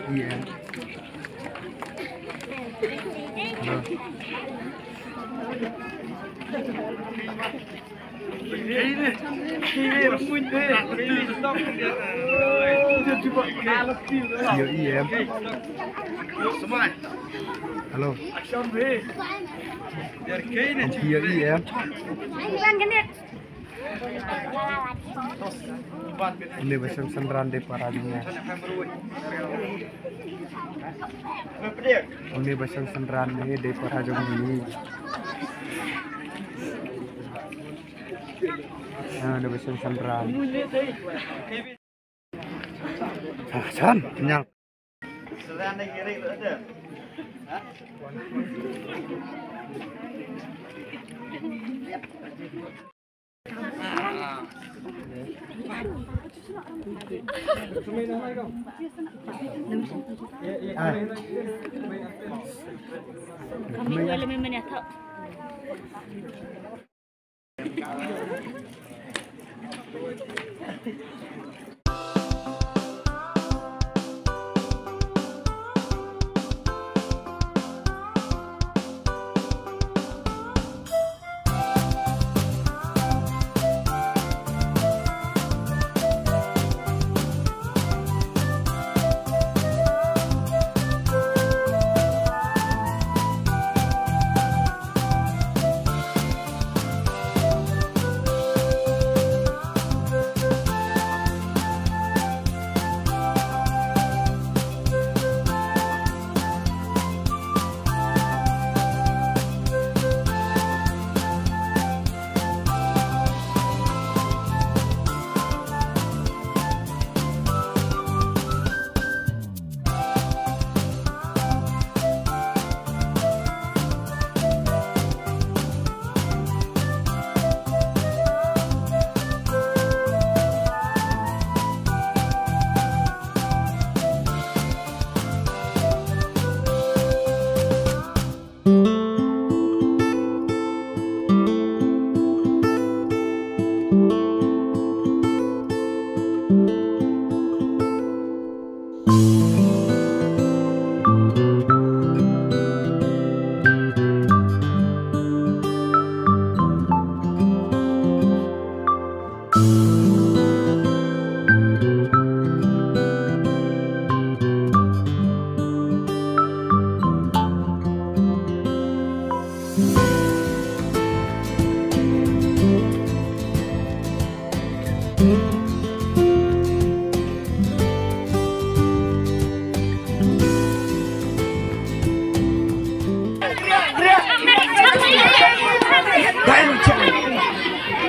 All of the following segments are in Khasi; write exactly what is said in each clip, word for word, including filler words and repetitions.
E M. Hello. Ïoh E M. Hello. Ïoh E M. Une ba shem synran dei para jong ngi. Une ba shem synran ne dei para jong ngi. Ah, une ba shem synran. Ah, shem, kenyal.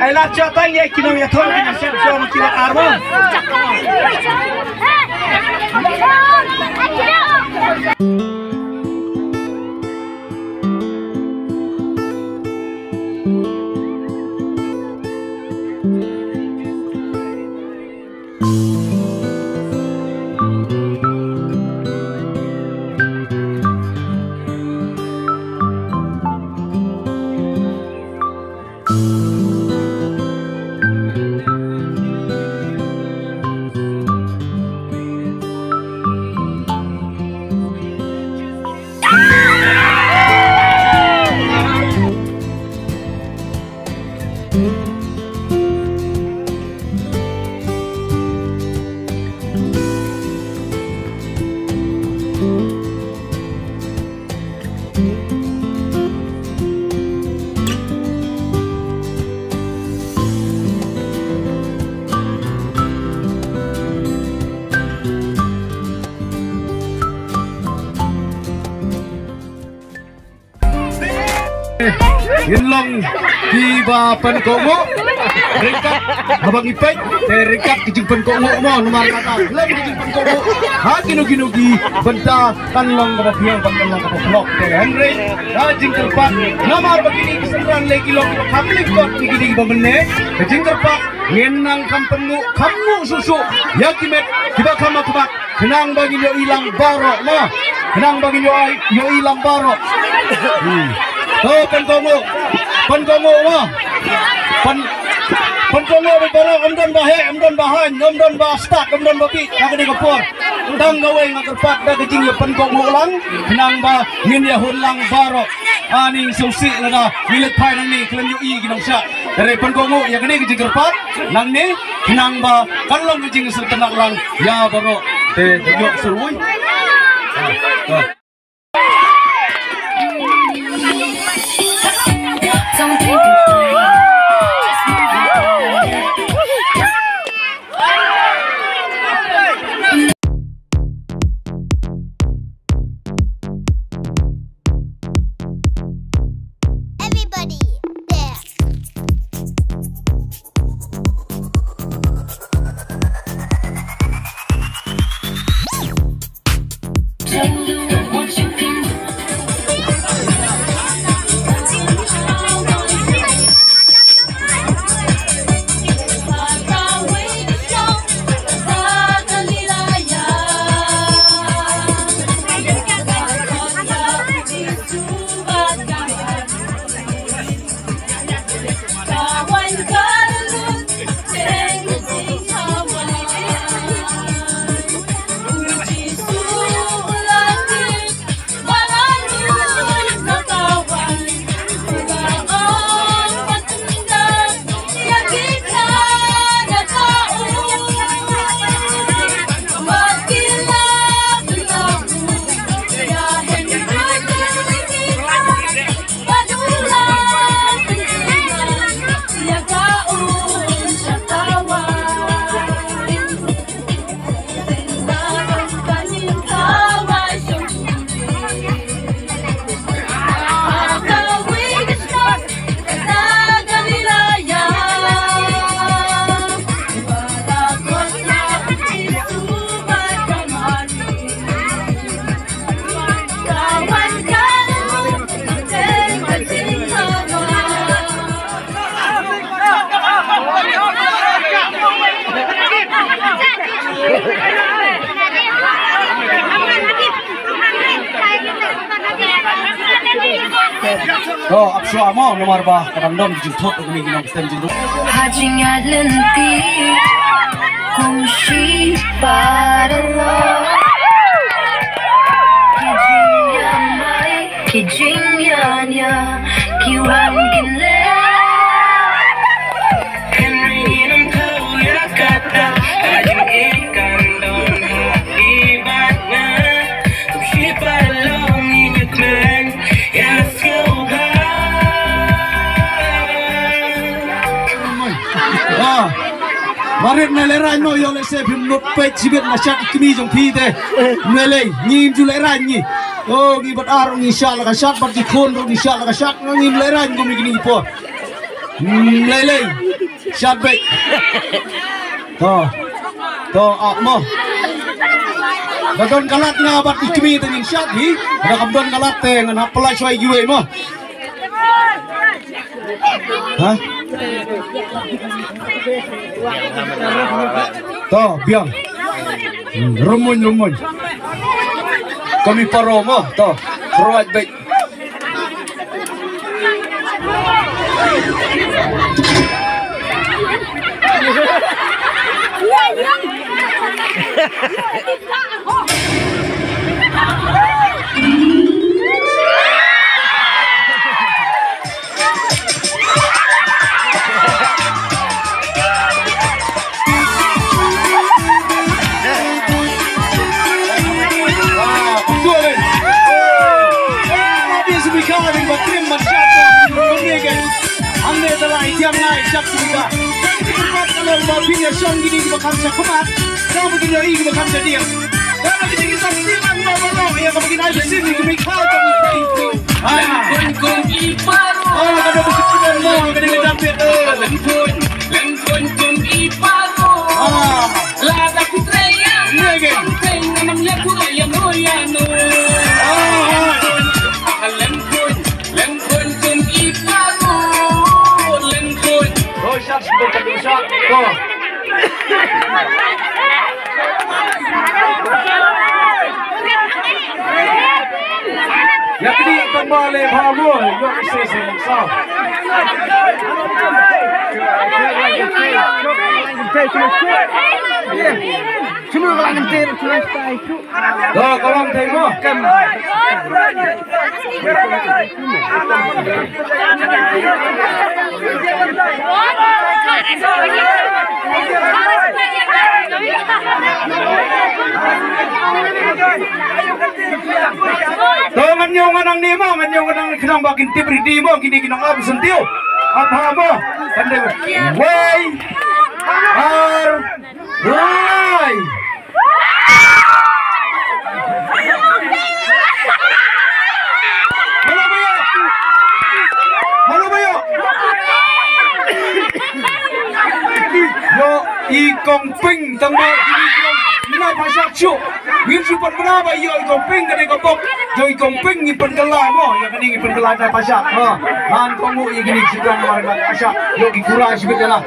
Ai la cha ta ye ki nong ya thon ki na sep jong ki la arma. Ngin long kiba pynkohnguh ryngkat haba ngi peit te ryngkat ki jingpynkohnguh mo namar kata lem ki jingpynkohnguh ha kino kino ki bynta kan long kaba biang kan long kaba pynlong te hynrei ka jingkyrpad namar ba kine ki synran lei ki long kiba kham lyngkot ki kine kiba mynne ka jingkyrpad ngin nang kham pynguh kham nguh shuh shuh ïa ki met kiba kham akbat. Khnang ba ngin ïohi lang baroh mo. Khnang ba ngin ïohi, ïohi lang baroh. Hmm. To pynkohnguh. Pynkohnguh mo. Pyn Pynkohnguh bad baroh, ym don ba heh, ym don ba haiñ, ym don ba stad, ym don ba bieit ha kane ka por. Tang kawei nga kyrpad da ka jingïapynkohnguh lang, khnang ba ngin ïahun lang baroh. Ani sngewsih lada ngi leit phai nangne khlem ïohi ki nongshah. Hynrei pynkohnguh ïa kane ka jingkyrpad nangne, khnang ba kan long ka jingsngewtynnat lang ïa baroh. Te jingïoh syrwui. Everybody dance. To, ap shuwa mo, namar ba ka dang don jingthut kane ki nongtem jingthut. Ha jingïaid lynti kum shi paralok, ki jingïamai, ki jingïania, ki wan kin leh. Hynrei ngim thaw ïa kata ka jingïeit kan don ha i bad nga. Kum shi paralok ngin ïakmen ïa sngewbha. Ah. Barit na lehraiñ mo, ïoh lehse phim nud peit shibit na shad i kmie jong phi te. Ngi lei, ngim ju lehraiñ ngi. Oh, ngi bad ar ngi shad la ka shad, bad ki khun ruh ngi shad la ka shad, ngim lehraiñ kum kine ki por. Hmm, lei lei. Shad beit. To. To, ap mo. Ka don ka lad nga bad i kmie te ngin shad hi. Ka kam don ka lad te ngan hap pynlait shuwa ïa kiwei mo. Ha? To, biang. Hmm, rumuin, rumuin. Kami paro mo, to. Ruat beit. Ïa kane ka ba le ba mo, ïa i se se mong saw. Cuma ka lang ngentir, cuma stai tu. To, ka long thei mo. To ngan ñiew ngan nang ni mo, ngan ñiew ngan nang khnang ba kin tip ready mo, kine ki nong ap syntiew. Ap ha mo. Kan dei. Wei. Ar. Lai. Mano ba ïoh? Mano ba ïoh? Ïoh i Kong Ping, tang ba kine ki long na pashak shuh. Ngin shu pan bna ba ïoh i Kong Ping ka dei ka bok. Ïoh i Kong Ping ngin pan kylla mo, ïa kane ngin pan kylla na pashak. Ha. Han kong mu ïa kine ki dang mar na pashak. Ïoh ki kura shibit la.